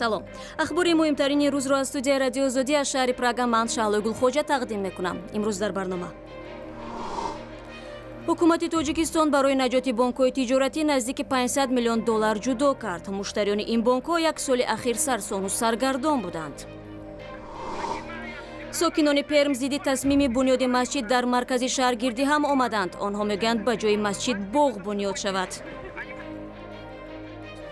Салом. Ахбори муҳимтарини рӯзро аз студияи Радиои Озодӣ аз шаҳри Прага ман Шаҳлои Гулхоҷа тақдим мекунам. Имрӯз дар барнома. Ҳукумати Тоҷикистон барои наҷоти бонкҳои тиҷоратӣ наздики 500 миллион доллар ҷудо кард. Муштариёни ин бонкҳо як соли ахир сарсону саргардон буданд. Сокинони Перм зидди тасмими бунёди масҷид дар маркази шаҳр гирди ҳам омаданд. Онҳо мегӯянд, ба ҷои масҷид боғ бунёд шавад.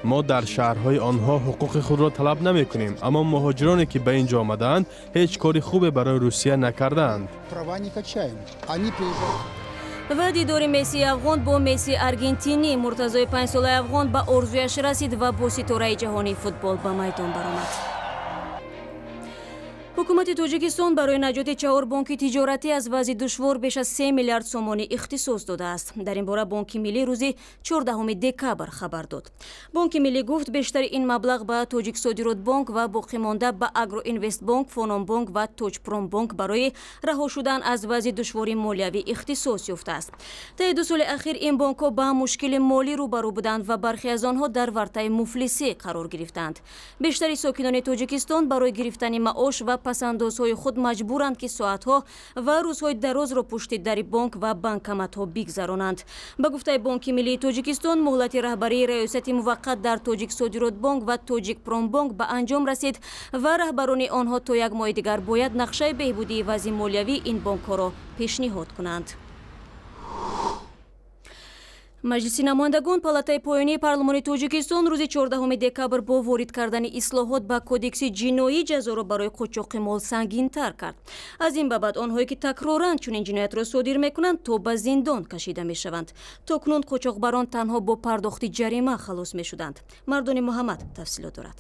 Мо дар шаҳрҳои онҳо ҳуқуқи худро талаб намекунем, аммо муҳоҷироне ки ба ин ҷо омадаанд, ҳеҷ кори хубе барои Русия накардаанд. Ва дидори Мессии афғон бо Мессии аргентинӣ. Муртазои панҷсолаи афғон ба орзуяш расид ва бо ситораи ҷаҳонии футбол ба майдон баромад. Ҳукумати Тоҷикистон барои наҷоти чаҳор бонки тиҷоратӣ аз вазъи душвор беш аз 3 миллиард сомонӣ ихтисос додааст. Дар ин бора Бонки Миллӣ рӯзи 14 декабр хабар дод. Бонки Миллӣ гуфт, бештари ин маблағ ба Тоҷиксодиротбонк ва боқимонда ба Агроинвестбонк, Фономбонк ва Тоҷпромбонк барои раҳо шудан аз вазъи душвори молиявӣ ихтисос ёфтааст. Таи 2 соли ахир ин бонкҳо ба мушкили молӣ рӯбарӯ буданд ва бархе аз онҳо дар вартаи муфлисӣ қарор гирифтанд. Бештари сокинони Тоҷикистон барои гирифтани маош ва пасандозҳои худ маҷбуранд, ки соатҳо ва рӯзҳои дарозро пушти дари бонк ва банкоматҳо бигзаронанд. Ба гуфтаи Бонки Миллии Тоҷикистон, муҳлати раҳбарии раёсати муваққат дар Тоҷиксодиротбонк ва Тоҷикпромбонк ба анҷом расид ва раҳбарони онҳо то як моҳи дигар бояд нақшаи беҳбудии вазъи молиявии ин бонкҳоро пешниҳод кунанд. Маҷлиси намояндагон, палатаи поёнии парлумони Тоҷикистон, рӯзи 14 декабр бо ворид кардани ислоҳот ба кодекси ҷиноӣ ҷазоро барои қочоқи мол сангинтар кард. Аз ин ба баъд онҳое ки такроран чунин ҷиноятро содир мекунанд, то ба зиндон кашида мешаванд. То кунун қочоқбарон танҳо бо пардохти ҷарима халос мешуданд. Мардони Муҳаммад тафсилот дорад.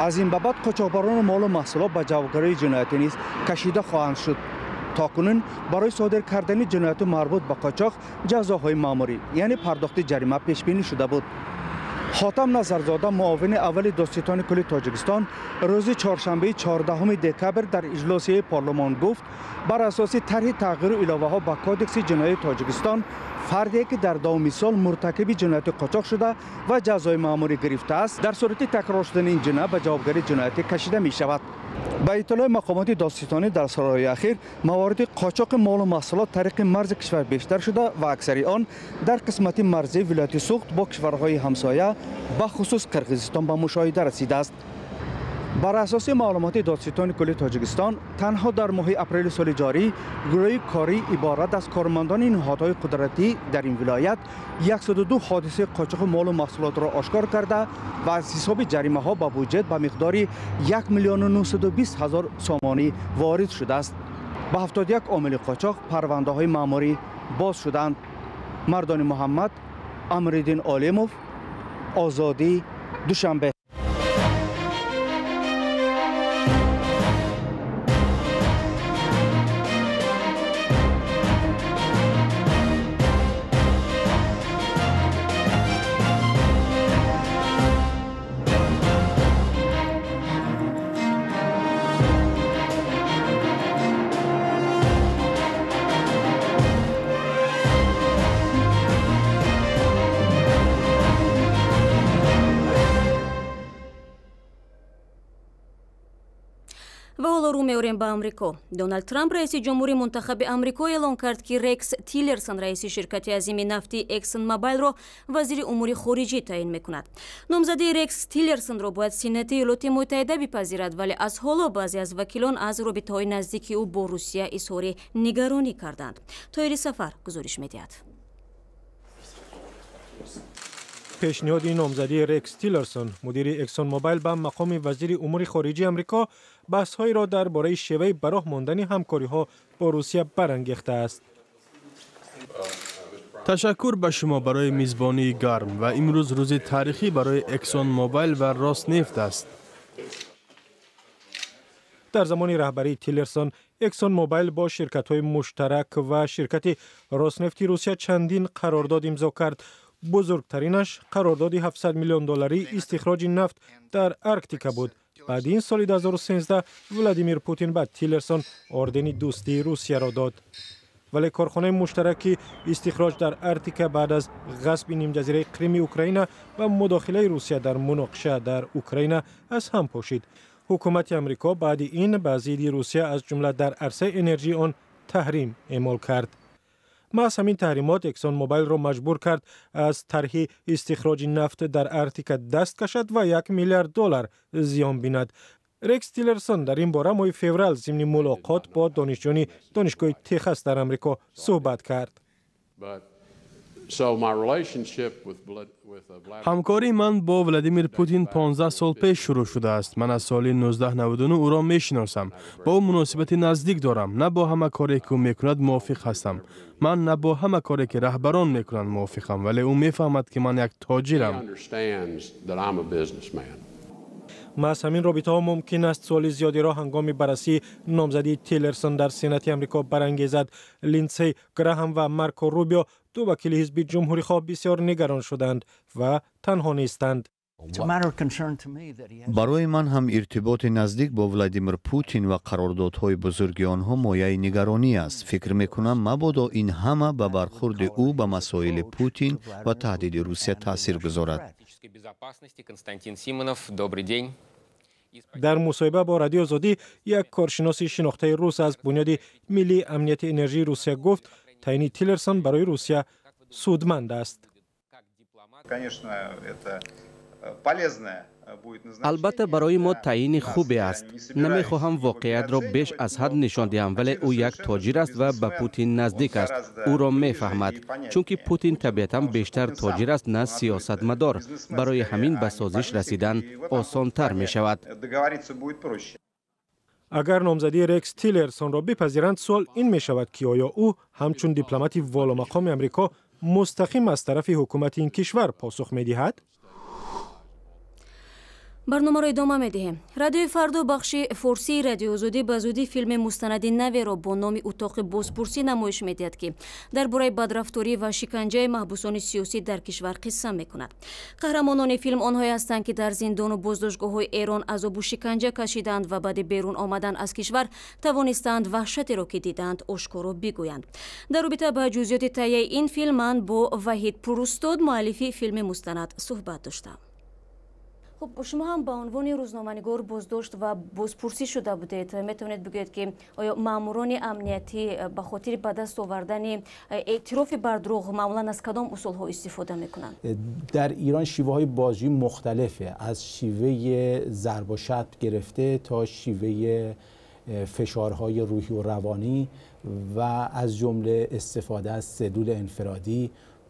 Аз ин ба баъд қочоқбарони молу маҳсулот ба ҷавобгарии ҷиноятӣ низ кашида хоҳанд шуд. То кунун барои содир кардани ҷинояти марбут ба қочоқ ҷазоҳои маъмурӣ, яъне пардохти ҷарима пешбинӣ шуда буд. Хотам Назарзода, муовини аввали додситони кулли Тоҷикистон, рӯзи чоршанбеи 14 декабр дар иҷлосияи парлумон гуфт, бар асоси тарҳи тағйиру иловаҳо ба кодекси ҷиноии Тоҷикистон, фарде ки дар давоми сол муртакиби ҷинояти қочоқ шуда ва ҷазои маъмурӣ гирифтааст, дар сурати такрор шудани ин ҷиноят ба ҷавобгарии ҷиноятӣ кашида мешавад. Ба иттилои мақомоти додситонӣ, дар солҳои ахир мавориди қочоқи молу маҳсулот тариқи марзи кишвар бештар шуда ва аксари он дар қисмати марзии вилояти Суғд бо кишварҳои ҳамсоя, бахусус Қирғизистон, ба мушоҳида расидааст. Бар асоси маълумоти додситони кулли Тоҷикистон, танҳо дар моҳи апрели соли ҷорӣ гурӯҳи корӣ иборат аз кормандони ниҳодҳои қудратӣ дар ин вилоят 102 ҳодисаи қочоқи молу маҳсулотро ошкор карда ва аз ҳисоби ҷаримаҳо ба буҷет ба миқдори 1 920 000 сомонӣ ворид шудааст. Ба 71 омили қочоқ парвандаҳои маъмурӣ боз шуданд. Мардони Муҳаммад, Амриддин Олимов, Озодӣ, Душанбе. Ва ҳоло рӯ меорем ба Амрико. Доналд Трамп, раиси ҷумҳури мунтахаби Амрико, эълон кард, ки Рекс Тиллерсон, раиси ширкати азими нафтии Эксон Мобайлро вазири умури хориҷӣ таъин мекунад. Номзадии Рекс Тиллерсонро бояд Сенати Иёлоти Муттаҳида бипазирад, вале аз ҳоло баъзе аз вакилон аз робитаҳои наздики ӯ бо Русия изҳори нигаронӣ карданд. Тоҳири Сафар гузориш медиҳад. Пешниҳоди номзадии Рекс Тиллерсон, мудири Эксон Мобайл, ба мақоми вазири умури хориҷии Амрико баҳсҳоеро дар бораи шеваи ба роҳ мондани ҳамкориҳо бо Русия барангехтааст. Ташаккур ба шумо барои мизбонии гарм ва имрӯз рӯзи таърихӣ барои Эксон Мобайл ва Роснефт аст. Дар замони раҳбарии Тиллерсон, Эксон Мобайл бо ширкатҳои муштарак ва ширкати Роснефти Русия чандин қарордод имзо кард. Бузургтаринаш қарордоди 700 миллион долларии истихроҷи нафт дар Арктика буд. Баъди ин соли 2013 Владимир Путин ба Тиллерсон ордени дӯстии Русияро дод. Вале корхонаи муштараки истихроҷ дар Арктика баъд аз ғасби нимҷазираи Қрими Украина ва мудохилаи Русия дар муноқиша дар Украина аз ҳам пошид. Ҳукумати Амрико баъди ин ба зидди Русия, аз ҷумла дар арсаи энержии он, таҳрим эъмол кард. Маҳз ҳамин таҳримот Эксон Мобайлро маҷбур кард, аз тарҳи истихроҷи нафт дар Арктика даст кашад ва 1 миллиард доллар зиён бинад. Рекс Тиллерсон дар ин бора моҳи феврал зимни мулоқот бо донишҷӯёни Донишгоҳи Техас дар Амрико суҳбат кард. Ҳамкории ман бо Владимир Путин 15 сол пеш шурӯъ шудааст. Ман аз соли 1999 ӯро мешиносам, бо ӯ муносибати наздик дорам. На бо ҳама коре, ки ӯ мекунад, мувофиқ ҳастам. Ман на бо ҳама коре, ки раҳбарон мекунанд, мувофиқам, вале ӯ мефаҳмад, ки ман як тоҷирам. Маҳз ҳамин робитаҳо мумкин аст суоли зиёдеро ҳангоми баррасии номзадии Тиллерсон дар Сенати Амрико барангезад. Линдсей Граҳам ва Марко Рубио, ду вакили ҳизби ҷумҳурихоҳ, бисёр нигарон шуданд ва танҳо нестанд. Барои ман ҳам иртиботи наздик бо Владимир Путин ва қарордодҳои бузурги онҳо мояи нигаронӣ аст. Фикр мекунам, мабодо ин ҳама ба бархурди ӯ ба масоили Путин ва таҳдиди Русия таъсир гузорад. Константин Симонов, добрый день. Дар мусоҳиба бо Радиои Озодӣ як коршиноси шинохтаи рус аз Бунёди миллии амнияти энержии Русия гуфт, таъини Тиллерсон барои Русия судманд аст. Конечно, это полезное. Албатта, барои мо таъини хубе аст. Намехоҳам воқеиятро беш аз ҳад нишон диҳам, вале ӯ як тоҷир аст ва ба Путин наздик аст, ӯро мефаҳмад, чунки Путин табиатан бештар тоҷир аст, на сиёсатмадор. Барои ҳамин ба созиш расидан осонтар мешавад. Агар номзадии Рекс Тиллерсонро бипазиранд, суол ин мешавад, ки оё ӯ ҳамчун дипломати воломақоми Амрико мустақим аз тарафи ҳукумати ин кишвар посух медиҳад. Барномаро идома медиҳем. Радиои Фардо, бахши форсии Радиои Озодӣ, ба зудӣ филми мустанади наверо бо номи «Утоқи бозпурсӣ» намоиш медиҳад, ки дар бораи бадрафторӣ ва шиканҷаи маҳбусони сиёсӣ дар кишвар қисса мекунад. Қаҳрамонони филм онҳое ҳастанд, ки дар зиндону боздоштгоҳҳои Эрон азобу шиканҷа кашиданд ва баъди берун омадан аз кишвар тавонистаанд ваҳшатеро, ки дидаанд, ошкоро бигӯянд. Дар робита ба ҷузъиёти таҳияи ин филм ман бо Ваҳид Пурустод, муаллифи филми мустанад, суҳбат доштам. Хуб, шумо ҳам ба унвони рӯзноманигор боздошт ва бозпурсӣ шуда будед. Метавонед бигӯед, ки оё маъмурони амниятӣ ба хотири ба даст овардани эътирофи бардурӯғ маъмулан аз кадом усулҳо истифода мекунанд? Дар Ирон шиваҳои бозҷӯӣ мухталифе, аз шиваи зарб و شتم гирифта то шиваи фишорҳои рӯҳӣ ва равонӣ ва аз ҷумла истифода аз силули инфиродӣ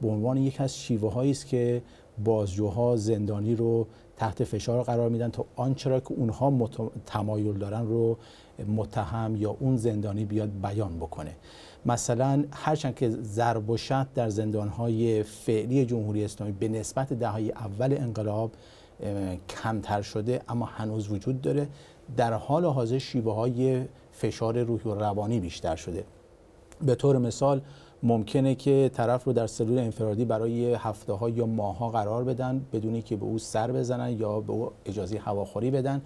ба унвони яке аз шиваҳое аст, ки бозҷӯҳо зиндонӣ رو تحت فشار قرار میدن تا آنچه را که اونها تمایل دارن رو متهم یا اون زندانی بیاد بیان بکنه. مثلا هرچند که ضرب و شتم در زندانهای فعلی جمهوری اسلامی به نسبت دهه اول انقلاب کمتر شده، اما هنوز وجود داره. در حال حاضر شیوه های فشار روحی و روانی بیشتر شده. به طور مثال ممکنه که طرف رو در سلول انفرادی برای هفته ها یا ماه ها قرار بدن، بدون که به او سر بزنن یا به او اجازه هواخوری بدن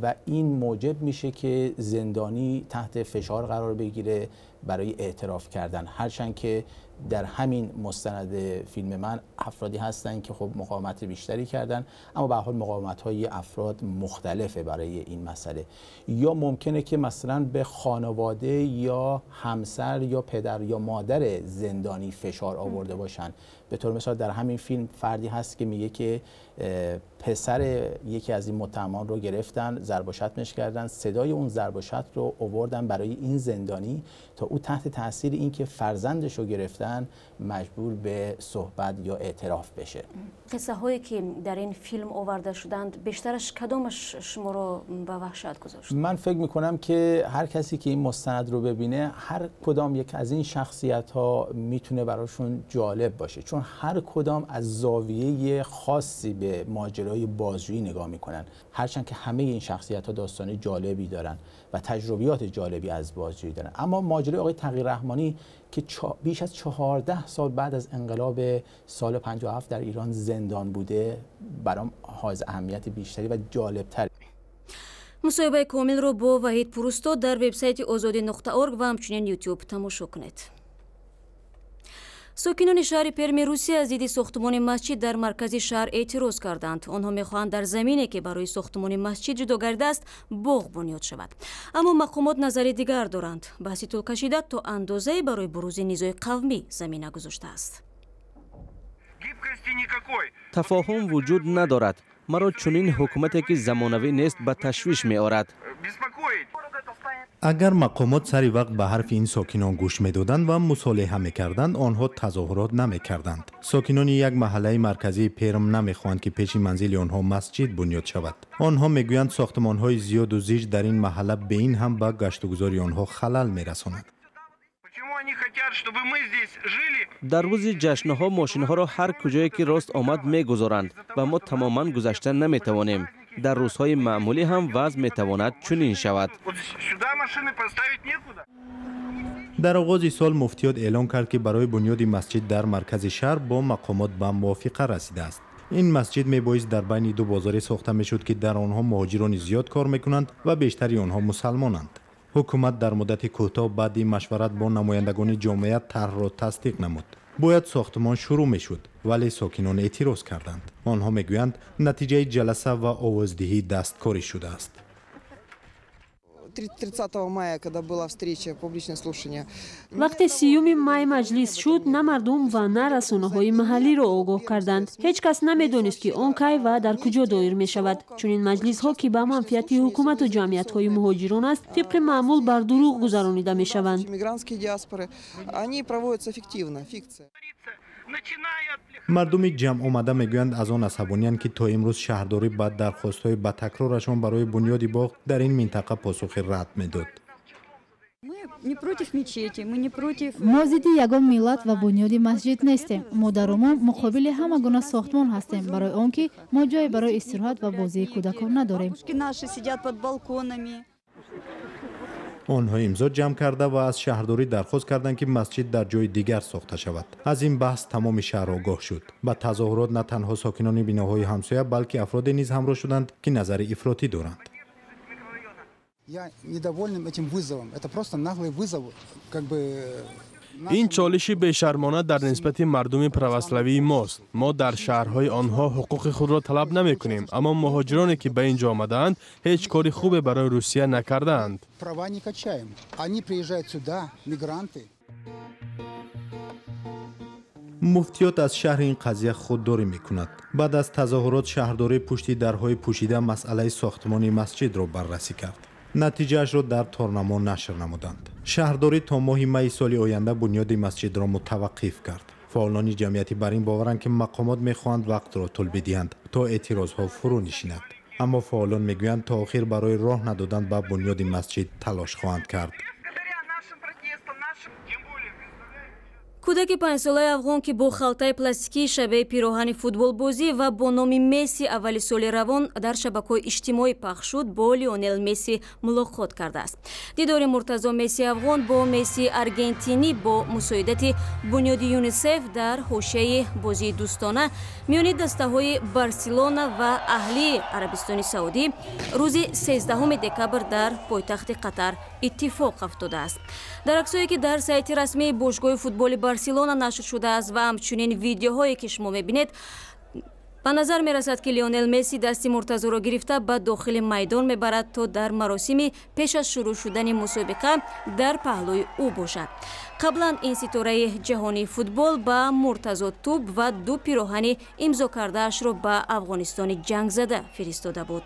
و این موجب میشه که زندانی تحت فشار قرار بگیره برای اعتراف کردن. هرچند که در همین مستند فیلم من افرادی هستن که خب مقاومت بیشتری کردن، اما به حال مقاومت های افراد مختلفه برای این مسئله. یا ممکنه که مثلا به خانواده یا همسر یا پدر یا مادر زندانی فشار آورده باشن. به طور مثال در همین فیلم فردی هست که میگه که پسر یکی از این متهمان رو گرفتن، ضرب و شتمش کردن، صدای اون ضرب و شتم رو آوردن برای این زندانی تا او تحت تاثیر اینکه فرزندش رو گرفتن مجبور به صحبت یا اعتراف بشه. قصه هایی که در این فیلم آورده شدند، بیشترش کدامش شما رو به وحشت گذاشت؟ من فکر میکنم که هر کسی که این مستند رو ببینه، هر کدام یک از این شخصیت ها میتونه براشون جالب باشه، چون هر کدام از زاویه خاصی به ماجرای بازجویی نگاه میکنن. هرچند که همه این شخصیت ها داستان جالبی دارن و تجربیات جالبی از بازجویی دارن، اما ماجرای آقای تقی رحمانی که بیش از 14 سال بعد از انقلاب سال 57 در ایران زندان بوده، برام حائز اهمیت بیشتری و جالبتر. Мусоҳибаи комилро бо Ваҳид Пурустод дар вебсайти озодӣ.орг ва ҳамчунин Ютуб тамошо кунед. Сокинони шаҳри Перми Русия зидди сохтмони масҷид дар маркази шаҳр эътироз карданд. Онҳо мехоҳанд дар замине, ки барои сохтмони масҷид ҷудо гардидааст, боғ бунёд шавад. Аммо мақомот назари дигар доранд. Баҳси тӯлкашида то андозае барои бурузи низои қавмӣ замина гузоштааст. Тафоҳум вуҷуд надорад. Маро чунин ҳукумате, ки замонавӣ нест, ба ташвиш меорад. Агар мақомот сари вақт ба ҳарфи ин сокинон гӯш медоданд ва мусолиҳа мекарданд, онҳо тазоҳурот намекарданд. Сокинони як маҳаллаи марказии Перм намехоҳанд, ки пеши манзили онҳо масҷид бунёд шавад. Онҳо мегӯянд, сохтмонҳои зиёду зич дар ин маҳалла бе ин ҳам ба гаштугузори онҳо халал мерасонад. Дар рӯзи ҷашнҳо мошинҳоро ҳар куҷое ки рост омад мегузоранд ва мо тамоман гузашта наметавонем. Дар рӯзҳои маъмулӣ ҳам вазъ метавонад чунин шавад. Дар оғози сол муфтиёт эълон кард, ки барои бунёди масҷид дар маркази шаҳр бо мақомот ба мувофиқа расидааст. Ин масҷид мебоист дар байни ду бозоре сохта мешуд, ки дар онҳо муҳоҷирони зиёд кор мекунанд ва бештари онҳо мусалмонанд. Ҳукумат дар муддати кӯтоҳ баъди машварат бо намояндагони ҷомеа тарҳро тасдиқ намуд. Бояд сохтмон шурӯъ мешуд, вале сокинон эътироз карданд. Онҳо мегӯянд, натиҷаи ҷаласа ва овоздиҳӣ дасткорӣ шудааст. 30 мая, когда была встреча, публичное слушание. Вақте 30 май маҷлис шуд, на мардум ва на расонаҳои маҳаллиро огоҳ карданд. Ҳеҷ кас намедонист, ки он кай ва дар куҷо доир мешавад. Чунин маҷлисҳо, ки ба манфиати ҳукумату ҷамъиятҳои муҳоҷирон аст, тибқи маъмул бар дурӯғ гузаронида мешаванд. Мигрантские диаспоры, они проводятся фиктивно, фикция. Мардуми ҷамъомада мегӯянд, аз он асабониянд, ки то имрӯз шаҳрдорӣ ба дархостҳои ба такрорашон барои бунёди боғ дар ин минтақа посухи рад медод. Мо зидди ягон миллат ва бунёди масҷид нестем. Мо дар умум муқобили ҳама гуна сохтмон ҳастем, барои он ки мо ҷое барои истироҳат ва бозии кӯдакон надорем. Онҳо имзо ҷамъ карда ва аз шаҳрдорӣ дархост карданд, ки масҷид дар ҷои дигар сохта шавад. Аз ин баҳс тамоми шаҳр огоҳ шуд. Ба тазоҳурот на танҳо сокинони биноҳои ҳамсоя, балки афроде низ ҳамроҳ шуданд, ки назари ифротӣ доранд. Я недоволен этим вызовом. Это просто наглый вызов, как бы. Ин чолиши бешармона дар нисбати мардуми православии мост. Мо дар шаҳрҳои онҳо ҳуқуқи худро талаб намекунем, аммо муҳоҷироне, ки ба ин ҷо омадаанд, ҳеҷ кори хубе барои Русия накардаанд. Права не качаем. Они приезжают сюда, мигранты. Муфтиёт аз шарҳи ин қазия худдорӣ мекунад. Баъд аз тазоҳурот шаҳрдорӣ пушти дарҳои пӯшида масъалаи сохтмони масҷидро баррасӣ кард. Натиҷаашро дар торнамо нашр намуданд. Шаҳрдорӣ то моҳи майи соли оянда бунёди масҷидро мутаваққиф кард. Фаъолони ҷамъиятӣ бар ин боваранд, ки мақомот мехоҳанд вақтро тӯл бидиҳанд, то эътирозҳо фурӯ нишинад. Аммо фаъолон мегӯянд, то охир барои роҳ надодан ба бунёди масҷид талош хоҳанд кард. Кӯдаки 5-солаи афғон, ки бо халтаи пластикии шабеҳи пироҳани футболбозӣ ва бо номи Месси аввали соли равон дар шабакаҳои иҷтимоӣ пахш шуд, бо Лионел Месси мулоқот кардааст. Дидори Муртазо Месси афғон бо Месси аргентинӣ бо мусоидати бунёди ЮНИСЕФ дар ҳошияи бозии дӯстона миёни дастаҳои Барселона ва Аҳлии Арабистони Саудӣ рӯзи 13 декабр дар пойтахти Қатар иттифоқ афтодааст. Дар аксҳое, ки дар сайти расмии бошгоҳи футболи Барселона нашр шудааст ва ҳамчунин видеоҳое, ки шумо мебинед, ба назар мерасад, ки Лионел Месси дасти Муртазоро гирифта ба дохили майдон мебарад, то дар маросими пеш аз шурӯъ шудани мусобиқа дар паҳлӯи ӯ бошад. Қаблан ин ситораи ҷаҳонии футбол ба Муртазо тӯб ва ду пироҳани имзо кардаашро ба Афғонистони ҷангзада фиристода буд.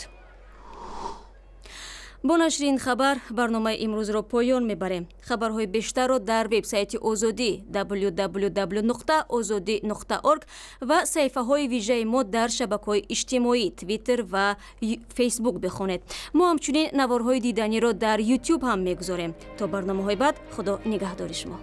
Бо нашри ин хабар барномаи имрӯзро поён мебарем. Хабарҳои бештарро дар вебсайти Озодӣ www.ozodi.org ва саҳифаҳои вижаи мо дар шабакаҳои иҷтимоӣ Твиттер ва Фейсбук бихонед. Мо ҳамчунин наворҳои диданиро дар Ютуб ҳам мегузорем. То барномаҳои баъд, Худо нигаҳдори шумо.